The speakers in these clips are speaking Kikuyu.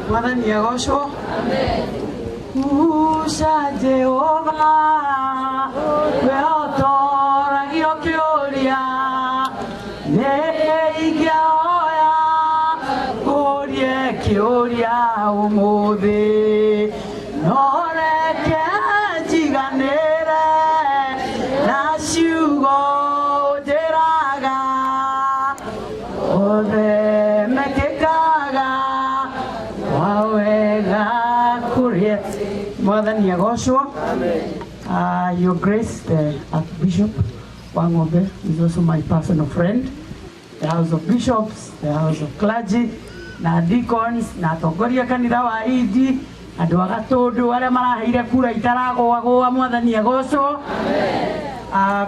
Mwathani agocwo. Musa Jehova, we ũtoragio kĩũria, nĩ ingĩahoya ngũrie kĩũria ũmũthĩ, no reke njiganĩre na ciugo ũnjĩraga. Othe mekĩkaga kwa wega kũrĩa. Mwathani agocwo. Your Grace, the Archbishop Wang'ombe, is also my personal friend. The House of Bishops, the House of Clergy, na deacons, na atongoria kanitha wa Indi, andũ a Gatũndũ arĩa maraheire kura itaragũagũa, Mwathani agocwo.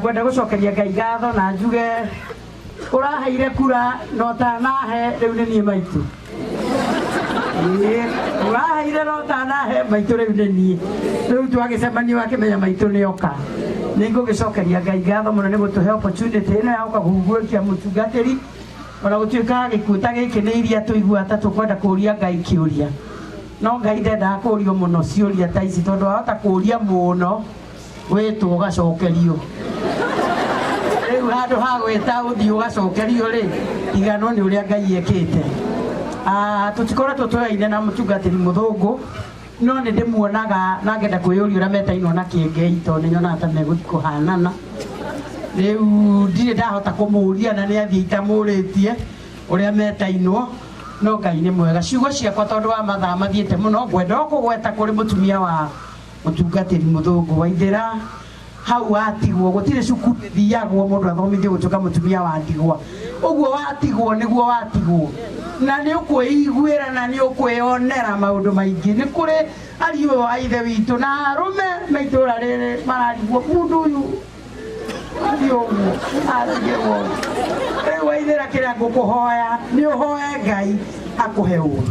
Ngwenda gũcokeria Ngai ngatho na njuge ũraheire kura no tanahe rĩu nĩ niĩ maitũ. Ĩĩ, ũraheire no tanahe maitũ rĩu nĩ niĩ. Rĩu twagĩcemania wakĩmenya maitũ nĩ oka. Nĩ ngũgĩcokeria Ngai ngatho mũno nĩ gũtũhe opportunity ĩno ya gũka kũhuguũkia mũtungatĩri, ona gũtuĩka gĩkuũ ta gĩkĩ nĩ iria tũiguaga ta tũkwenda kũria Ngai kĩũria. No Ngai ndendaga kũrio mũno ciũria ta ici, tondũ wahota kũria mũno wĩtwo ũgacokerio. Rĩu handũ ha gwĩta ũthiĩ ũgacokerio rĩ, iganwo nĩ ũrĩa Ngai ekĩte. Tũtikoretwo tũyaine na mũtungatĩri mũthũngũ, no nĩ ndĩmuonaga na ngenda kwĩyũria ũrĩa metainwo na Kĩengei, tondũ nĩ nyonaga ta megũthiĩ kũhanana. Rĩu ndirĩ ndahota kũmũria na nĩ athiĩ itamũrĩtie ũrĩa metainwo, no Ngai nĩ mwega. Ciugo ciakwa tondũ wa mathaa mathiĩte mũno, ngwenda o kũgweta kũrĩ mũtumia wa mũtungatĩri mũthũngũ Waithĩra. Hau watigwo gũtirĩ cukuru ĩthiagwo mũndũ athomithio gũtuĩka mũtumia wa ndigwa. Ũguo watigwo nĩguo watigwo, na nĩ ũkwĩiguĩra na nĩ ũkwĩyonera maũndũ maingĩ. Nĩ kũrĩ ariũ a ithe witũ na arũme me itũũra rĩrĩ mararigwo mũndũ ũyũ athiĩ ũguo atigĩrwo ũguo. Rĩu Waithĩra, kĩrĩa ngũkũhoya nĩ ũhoe Ngai akũhe ũũgĩ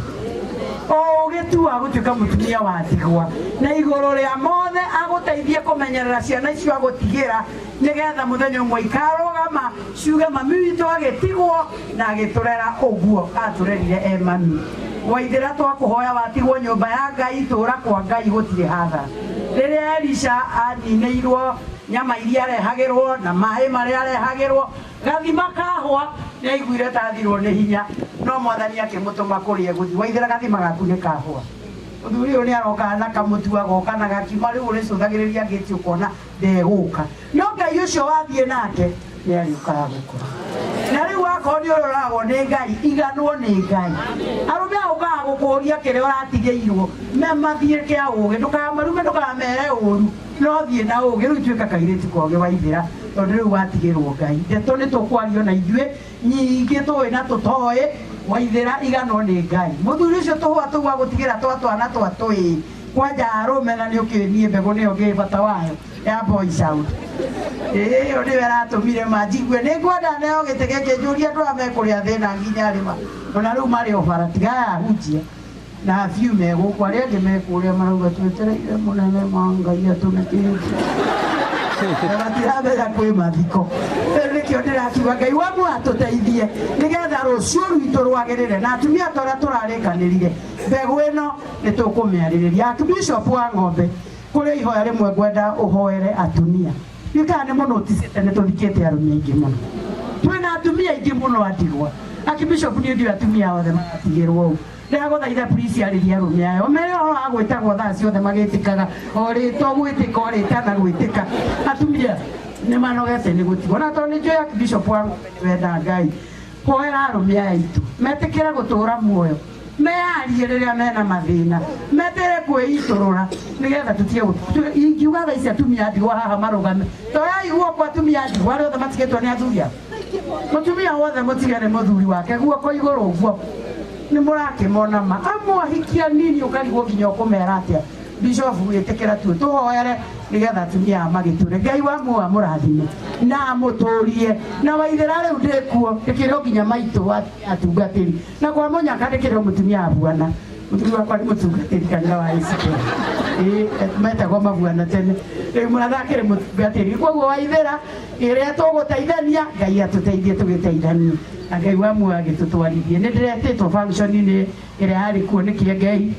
o ũgĩtua gũtuĩka mũtumia wa ndigwa, na igũrũ rĩa mothe agũteithie kũmenyerera ciana icio agũtigĩra, nĩgetha mũthenya ũmwe ikarũgama ciuge mami witũ agĩtigwo na agĩtũrera ũguo atũrerire e mami. Waithĩra, twakũhoya watigwo nyũmba ya Ngai, tũra kwa Ngai, gũtirĩ hathara. Rĩrĩa Elisha aninĩirwo nyama iria arehagĩrwo na maĩ marĩa arehagĩrwo, gathima kahwa, nĩ aiguire ta athirwo nĩ hinya, no Mwathani akĩmũtũma kũrĩa egũthiĩ. Waithĩra, gathima gaku nĩ kahwa. Mũthuri ũyũ nĩ arokaga na kamũtu, agoka na gakima, rĩu ũrĩcũthagĩrĩria ngĩti ũkona ndegũka, no Ngai ũcio wathiĩ nake nĩ arĩũkaga gũkora. Na rĩu wakorwo nĩ ũroragwo nĩ Ngai, iganwo nĩ Ngai. Arũme agũkaga gũkũria kĩrĩa ũratigĩirwo, me mathiĩ kĩa ũgĩ, ndũkamarume, ndũkamere ũru, no thiĩ na ũgĩ. Rĩu tuĩka kairĩtu kogĩ, Waithĩra, tondũ rĩu watigĩrwo Ngai. Ndeto nĩ tũkwario na ithuĩ nyingĩ tũĩ na tũtoĩ. Waithĩra, iganwo nĩ Ngai. Mũthuri ũcio tũhũa tũu agũtigĩra twa twana twa tũĩ kwanja arũme, na nĩ ũkĩũĩ niĩ mbegũ nĩyo ngĩĩ bata wayo ya boy sound. Ĩyo nĩyo ĩratũmire ma njigue nĩ ngwenda neo gĩtĩ gĩkĩ, njũrie andũ aya mekũrĩa thĩna nginya rĩ ma. Ona rĩu marĩ o bara, tiga aya ahunjia na abiu me gũkũ, arĩa angĩ me kũrĩa marauga twetereire mũnene ma Ngai atũme kĩndũ, na matiramenya kwĩ mathiko. Rĩu nĩkĩo ndĩrakiuga Ngai wa muoyo atũteithie nĩgetha rũciũ rwitũ rwagĩrĩre, na atumia ta ũrĩa tũrarĩkanĩrire mbegũ ĩno nĩ tũkũmĩarĩrĩria. Archbishop wa Ng'ombe, kũrĩ ihoya rĩmwe ngwenda ũhoere atumia. Ndiũĩ nĩ mũno ũticĩte, nĩ tũthikĩte arũme aingĩ mũno, twĩna atumia aingĩ mũno andigwa. Archbishop, niĩ ndiũĩ atumia othe maratigĩrwo ũũ. Ndagũthaitha please arĩria arũme aya, ũmere ũhoro wa gwĩtagwo thaa ciothe magĩtĩkaga o rĩtwa gwĩtĩka o rĩtana gwĩtĩka. Atumia nĩ manogete nĩ gũtigwo, na tondũ nĩ njũĩ Archbishop wa Ng'ombe nĩ wenda Ngai, hoera arũme aya aitũ metĩkĩre gũtũra muoyo, meyarie rĩrĩa mena mathĩna, metere kwĩitũrũra nĩgetha tũtige. Ingiuga thaa ici atumia a ndigwa haha marũgame, toyai guoko atumia a ndigwa arĩa othe matigĩtwo nĩ athuri ao. Mũtumia wothe mũtige nĩ mũthuri wake, guoko igũrũ ũguo. Nĩ mũrakĩmona ma amwe ahikia nini, ũkarigwo nginya ũkũmera atĩa. Bishop, wĩtĩkĩra tu tũhoere nĩgetha atumia aya magĩtũre. Ngai wa muoyo amũrathime na amũtũrie. Na Waithĩra, rĩu ndĩkuo ndĩkĩrĩ o nginya maitũ atungatĩri, na kwa mũnyaka ndĩkĩrĩ o mũtumia wa bwana. Mũthuri wakwa nĩ mũtungatĩri kanitha wa ACK. Ĩĩ metagwo mabuana tene. Rĩu mũratha akĩrĩ mũtungatĩri. Koguo waithĩra ĩrĩa tũgũteithania Ngai atũteithie tũgĩteithanie. Na Ngai wa muoyo agĩtũtwarithie. Nĩ ndĩretĩtwo function-inĩ ĩrĩa yarĩ kuo nĩ Kĩengei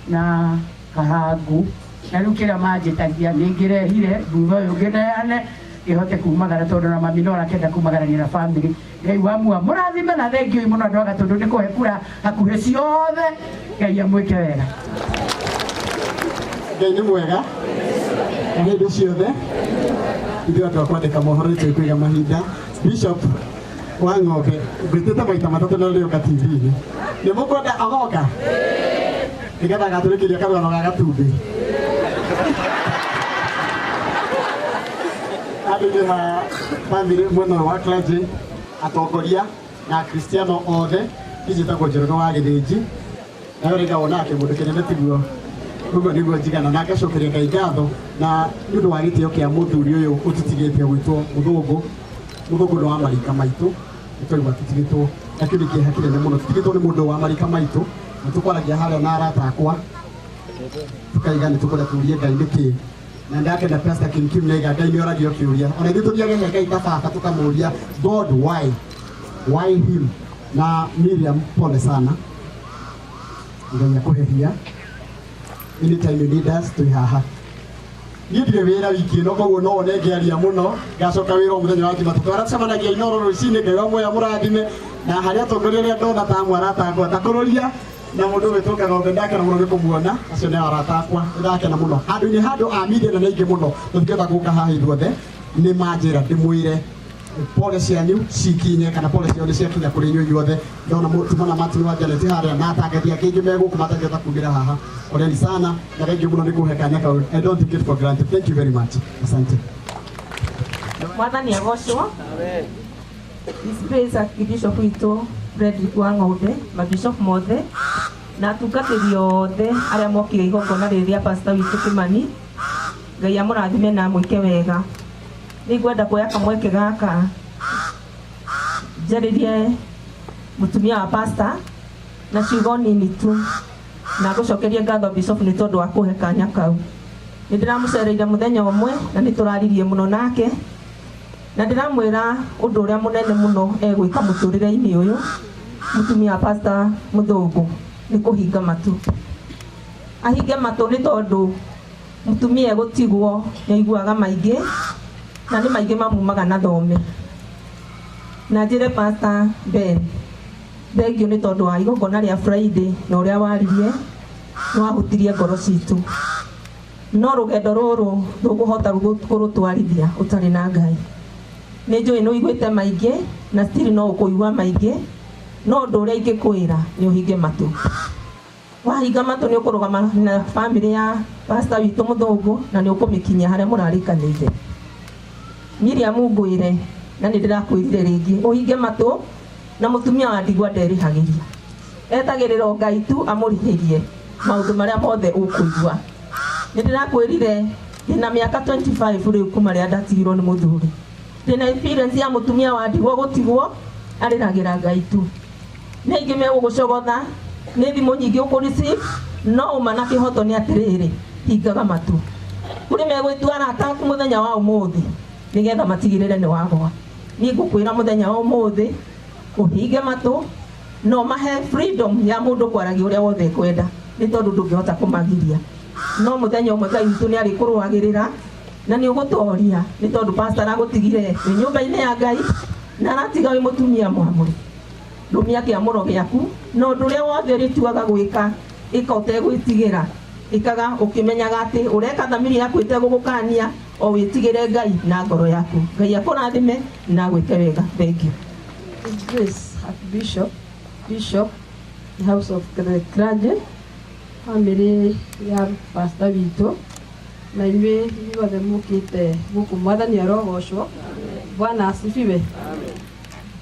na Kahangu. Na rĩu kĩrĩa manjĩtagia nĩ ngĩrehire thutha ũyũ ngĩneane ngĩhote kumagara tondũ na mami no arakĩenda kumagarania na family. Ngai wa muoyo mũrathime na thengiũ mũno andũ a Gatũndũ nĩ kũhe kura hakuhĩ ciothe. Ngai amwĩke wega. Ngai nĩ mwega na hĩndĩ ciothe. Ithuĩ andũ a kwandĩka mohoro nĩ tũkũiga mahinda. Bishop wa ng'ombe ngwĩtĩte maita matatũ na rĩũka TV-inĩ. Nĩ mũkwenda agoka nĩgetha agatũrĩkĩria karũgano ga gatumbĩ. Andũ-inĩ ha bamĩrĩ mwena ũyũ wa clergy, atongoria na akristiano othe, niĩ njĩtagwo Njoroge wa Gĩthĩnji, nawe rĩnga wona kĩmũndũ kĩnene tiguo ũguo nĩguo njigana na ngacokeria Ngai ngatho na nĩ ũndũ wa gĩtĩo kĩa mũthuri ũyũ ũtũtigĩte gwĩtwo mũthũngũ. Mũthũngũ nĩ wa marika maitũ, nĩ twaigua tũtigĩtwo na kĩu nĩ kĩeha kĩnene mũno, tũtigĩtwo nĩ mũndũ wa marika maitũ. Na tũkwaragia harĩa na arata akwa tukaiga nĩ tũkwenda tũrie Ngai nĩkĩ, na ndakenda Pastor Kim Kim nĩaiga Ngai nĩ oragio kĩũria, ona ithuĩ tũthiage he Ngai ta baba tũkamũria God why, why him. Na Miriam pole sana, Ngai akũhe hinya. Anytime you need us twĩ haha. Niĩ ndirĩ wĩra wiki ĩno, koguo no wone ngĩaria mũno, ngacoka wĩra o mũthenya wa Jumatatũ. Arĩa tũcemanagia Inooro rũcinĩ, Ngai wa muoyo amũrathime. Na harĩ atongoria arĩa ndona ta amwe arata akwa ta kũrũria na mũndũ wĩtwo Kang'ombe, ndakena mũno nĩ kũmuona. Acio nĩ arata akwa, nĩ ndakena mũno. Handũ-inĩ handũ a media na nĩ aingĩ mũno, tũtingĩhota gũka haha ithuothe, nĩ manjĩra ndĩmwĩre pole cianyu cikinye, kana pole ciao nĩ ciakinya kũrĩ inyuĩ inyuothe. Ndona tumana Martin wa Janet harĩa na atangathi angĩ aingĩ me gũkũ matangĩhota kumĩra haha. Poleni sana na thank you mũno nĩ kũhe kanya kau. I don't take it for granted. Thank you very much. Asante. Mwathani agocwo. Disgrace Archbishop witũ Frederick wa Ng'ombe, mabishop mothe na atungatĩri othe arĩa mokire igongona rĩrĩ rĩa pastor witũ Kimani, Ngai amũrathime na amwĩke wega. Nĩ ngwenda kuoya kamweke gaka njarĩrie mũtumia wa pastor na ciugo nini tu, na ngũcokerie ngatho bishop nĩ tondũ wa kũhe kanya kau. Nĩ ndĩramũcereire mũthenya ũmwe na nĩ tũraririe mũno nake, na ndĩramwĩra ũndũ ũrĩa mũnene mũno egwĩka mũtũrĩre-inĩ ũyũ mũtumia wa pastor mũthũngũ nĩ kũhinga matũ. Ahinge matũ nĩ tondũ mũtumia egũtigwo nĩ aiguaga maingĩ na nĩ maingĩ mamumaga na thome. Na njĩre Pastor Ben thengiũ nĩ tondũ wa igongona rĩa Friday na ũrĩa waririe nĩ wahutirie ngoro citũ, no rũgendo rũrũ ndũkũhota kũrũtwarithia ũtarĩ na Ngai. Nĩ njũĩ nĩ ũiguĩte maingĩ na still no ũkũigua maingĩ, no ũndũ ũrĩa ingĩkwĩra nĩ ũhinge matũ. Wahinga matũ nĩ ũkũrũgama na family ya pastor witũ mũthũngũ na nĩ ũkũmĩkinyia harĩa mũrarĩkanĩire. Miriam ngwĩre na nĩ ndĩrakwĩrire rĩngĩ ũhinge matũ, na mũtumia wa ndigwa nderĩhagĩria, etagĩrĩra o Ngai tu amũrĩhĩrie maũndũ marĩa mothe ũkũigua. Nĩ ndĩrakwĩrire ndĩna mĩaka 25 rĩu kuma rĩrĩa ndatigirwo nĩ mũthuri, ndĩna experience ya mũtumia wa ndigwa gũtigwo arĩragĩra Ngai tu. Nĩ aingĩ megũgũcogotha, nĩ thimũ nyingĩ ũkũ receive, no ũma na kĩhoto nĩ atĩrĩrĩ, hingaga matũ. Kũrĩ megwĩtua arata aku mũthenya wa ũmũthĩ nĩgetha matigĩrĩre nĩ wagwa. Niĩ ngũkwĩra mũthenya wa ũmũthĩ ũhinge matũ no mahe freedom ya mũndũ kwaragia ũrĩa wothe ekwenda, nĩ tondũ ndũngĩhota kũmagiria. No mũthenya ũmwe Ngai witũ nĩ arĩkũrũagĩrĩra na nĩ ũgũtoria, nĩ tondũ pastor aragũtigire wĩ nyũmba-inĩ ya Ngai na aratiga wĩ mũtumia mwamũre. Rũmia kĩamũro gĩaku na ũndũ ũrĩa wothe ũrĩtuaga gwĩka, ĩka ũtegwĩtigĩra, ĩkaga ũkĩmenyaga atĩ ũreka thamiri yaku ĩtegũgũkania, o wĩtigĩre Ngai na ngoro yaku. Ngai akũrathime na agwĩke wega. Thank you. Grace Archbishop, Bishop, the House of the Clergy, family ya pastor witũ na inyuĩ inyuothe mũkĩte gũkũ, Mwathani arogocwo. Bwana asifiwe.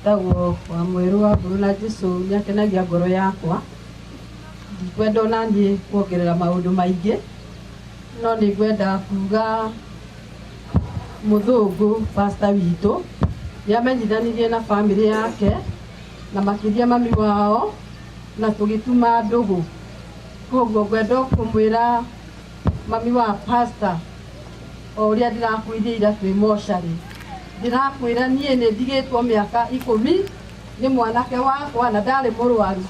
Tagwo wa mwerũ wa mbũrũ na Jesũ nĩakenagia ngoro yakwa. Ndikwenda ona niĩ kuongerera maũndũ maingĩ, no nĩ ngwenda kuga mũthũngũ pastor witũ nĩamenyithanirie na family yake na makĩria mami wao, na tũgĩtuma ndũgũ. Koguo ngwenda kũmwĩra mami wa pastor o ũrĩa ndĩrakwĩrire ira twĩ mocarĩ, ndĩrakwĩra niĩ nĩ ndigĩtwo mĩaka 10 nĩ mwanake wakwa na ndarĩ mũrwaru.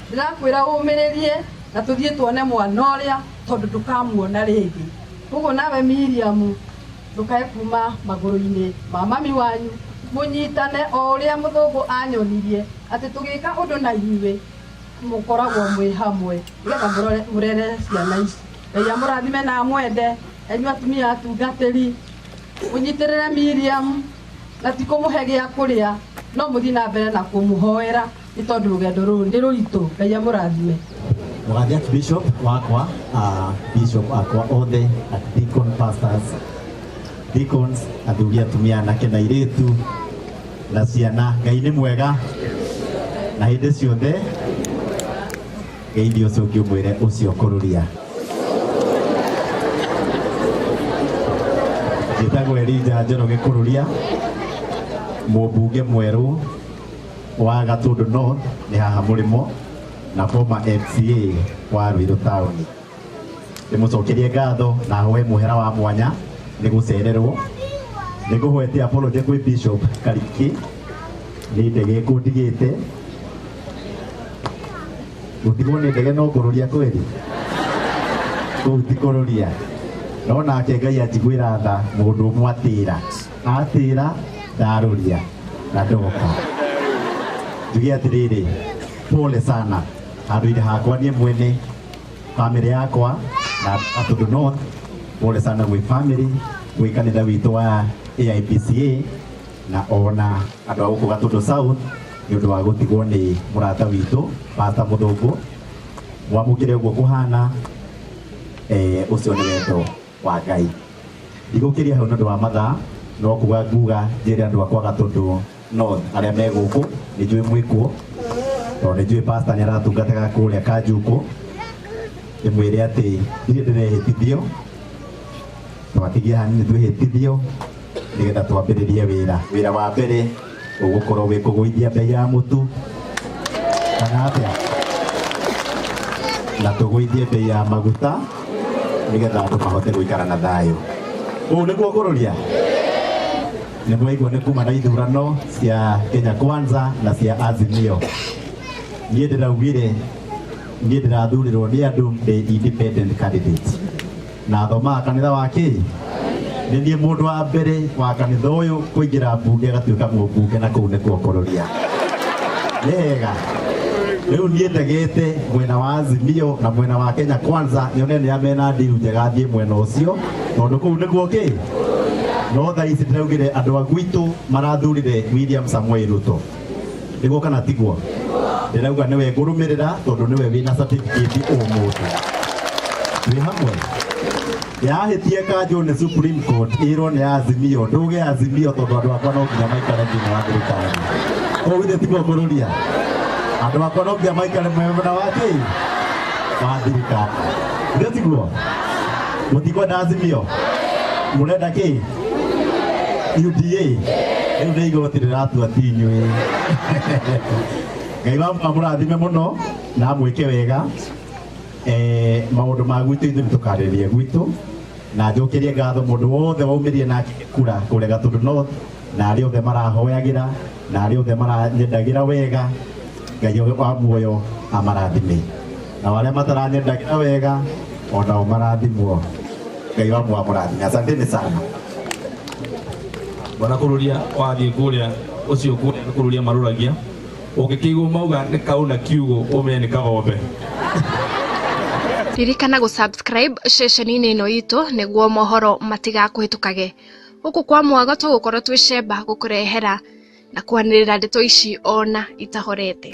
Ndĩrakwĩra ũmĩrĩrie na tũthiĩ tuone mwana ũrĩa tondũ ndũkamuona rĩngĩ. Koguo nawe Miriam ndũkae kuma magũrũ-inĩ ma mami wanyu, mũnyitane o ũrĩa mũthũngũ anyonirie atĩ tũgĩka ũndũ na inyuĩ mũkoragwo mwĩ hamwe nĩgetha mũrere ciana ici. Ngai amũrathime na amwende enyuĩ atumia atungatĩri, mũnyitĩrĩre Miriam na ti kũmũhe gĩa kũrĩa no mũthiĩ na mbere na kũmũhoera nĩ tondũ rũgendo rũrũ nĩ rũritũ. Ngai amũrathime. Mũgathĩ Archbishop wakwa, bishop akwa othe, deacon pastors, deacons, athuri, atumia, anake na airĩtu na ciana. Ngai nĩ mwega na hĩndĩ ciothe. Ngeithio ũcio ũngĩ ũmwĩre ũcio kũrũria. Njĩtagwo Elijah Njoroge Kũrũria, mũmbunge mwerũ wa Gatũndũ North nĩ haha mũrĩmo, na former MCA wa Ruiru Town. Ndĩmũcokerie ngatho na hoe mũhera wa mwanya nĩ gũcererwo. Nĩ ngũhoete apology kwĩ Bishop Kariki nĩ ndege ĩkũndigĩte gũtigwo nĩ ndege no ngũrũria kweri kũu ti kũrũria, no nake Ngai anjiguĩra tha mũndũ ũmwe atĩra atĩra ndarũria na ndoka. Njuge atĩrĩrĩ, pole sana handũ-inĩ hakwa niĩ mwene, family yakwa na Gatũndũ North, pole sana gwĩ family, gwĩ kanitha witũ wa AIPCA na ona andũ a gũkũ Gatũndũ South nĩ ũndũ wa gũtigwo nĩ mũrata witũ Pastor Mũthũngũ. Mwamũkĩre ũguo kũhana, ũcio nĩ wendo wa Ngai. Ndigũkĩria hau nĩ ũndũ wa mathaa, no kuga nguga njĩre andũ akwa Gatũndũ North arĩa me gũkũ nĩ njũĩ mwĩkuo, tondũ nĩ njũĩ pastor nĩ aratungataga kũrĩa Kanjukũ. Ndĩmwĩre atĩ ndirĩ ndĩrehĩtithio, twatigie hanini twĩhĩtithio nĩgetha twambĩrĩrie wĩra. Wĩra wa mbere ũgũkorwo wĩ kũgũithia bei ya mũtu kana atĩa, na tũgũithie bei ya maguta nĩgetha andũ mahote gũikara na thayũ. Ũũ nĩguo ngũrũria. Nĩ mwaigua nĩ kuma na ithurano cia Kenya Kwanza na cia Azimio. Niĩ ndĩraugire niĩ ndĩrathurirwo nĩ andũ ndĩ independent candidate na thomaga kanitha wa kĩ nĩ niĩ mũndũ wa mbere wa kanitha ũyũ kũingĩra mbunge agatuĩka mũmbunge, na kũu nĩkuo kũrũria. Nĩ hega rĩu niĩ ndegete mwena wa Azimio na mwena wa Kenya Kwanza, nyone nĩ mena ndiru njega thiĩ mwena ũcio tondũ kũu nĩkuo kĩ no thaa ici ndĩraugire andũ a gwitũ marathurire William Samoei Ruto, nĩguo kana tiguo? Ndĩrauga nĩwe ngũrũmĩrĩra tondũ nĩwe wĩna certificate ũmũthĩ. Twĩ hamwe yahĩtie kanjũ nĩ Supreme Court ĩrwo nĩ Azimio, nduge Azimio tondũ andũ akwa no nginya maikare thĩinĩ wa thirikari. Kũu ithe tiguo ngũrũria, andũ akwa no nginya maikare mwena wa kĩ wa thirikari, ithe tiguo? Mũtikwenda Azimio, mũrenda kĩ? UDA. Rĩu nĩ igoti rĩratua ti inyuĩ. Ngai wa amũrathime mũno na amwĩke wega. Maũndũ ma gwitũ ithuĩ nĩtũkarĩrĩria gwitũ, na njokerie ngatho mũndũ wothe waumĩrire na kura kũrĩa Gatũndũ North na arĩa othe marahoyagĩra na arĩa othe maranyendagĩra wega. Ngai wa muoyo amarathime, na arĩa mataranyendagĩra wega onao marathimwo. Ngai wa muoyo amũrathime. Asanteni sana. Bwana Kũrũria, wathiĩ kũrĩa ũcio kũrĩa nĩ kũrũria marũragia, ũngĩkĩigua mauga nĩ kauna kiugo ũmenye nĩ kagombe. Ririkana gũ subscribe ceceni-inĩ ĩno itũ nĩguo mohoro matigakũhĩtũkage. Gũkũ kwa Mwago tũgũkorwo twĩ cemba gũkũrehera na kwanĩrĩra ndeto ici ona itahorete.